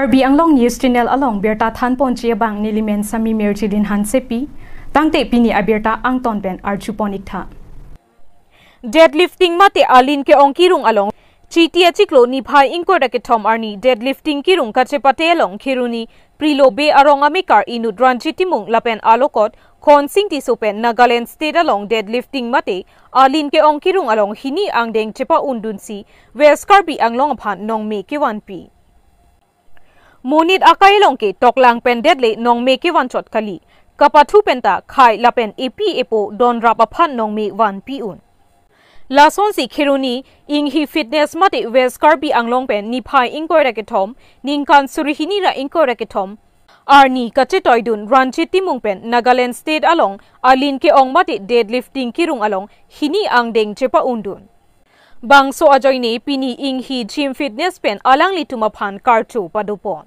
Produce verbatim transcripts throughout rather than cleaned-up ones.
Karbi Anglong News Channel along birta thanponji abang nelimen Sami Mirjilin Hansepi, tangte pini abirta angton pen arjupon iktha. Deadlifting mate alin ke-ong kerung along Chiti achiklo niphai ingkoi ra kethom arni deadlifting kerung kachepate along Kheroni Prilo Bey arong amekar inut Ranjit Timung lapen alokot Khonsing Tisso pen Nagaland State along deadlifting mate alin ke-ong kerung along hini angdeng chepa-undunsi West Karbi Anglong aphan nongme kevanpi. Monit akai along ke toklang pen detle nongme kevanchot kali. Kapathu penta khai lapen epi epo donrap aphan nongme vanpi-un. Lasonsi Kheroni Inghi Fitness mate West Karbi Anglong pen niphai ingkoi ra kethom, ningkan suri hini ra ingkoi ra kethom arni kachetoidun Ranjit Timung pen Nagaland State along alin ke-ong mate deadlifting kerung along hini angdeng chepa-undun. Bangso ajoine pini Inghi Gym Fitness pen alanglitum aphan karcho padopon.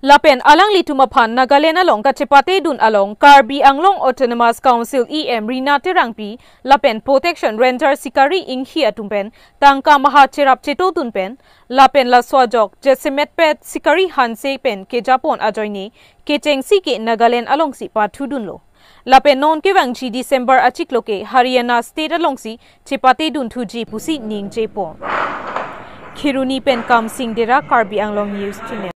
Lapen alanglitum aphan Nagaland along kachepatedun along Karbi Anglong Autonomous Council E M Rina Terangpi lapen Protection Ranger Sikari Inghi atum pen tangka maha cherap chetodun pen lapen laso ajok jasemet pet Sikari Hanse pen kejapon ajoine kechengsi ke Nagaland alongsi pathudunlo. Lapen non kevangji December achiklo ke Haryana State alongsi chepatedun thuji pusi ningjepon. Kheroni pen Kamsing Dera, Karbi Anglong News Channel.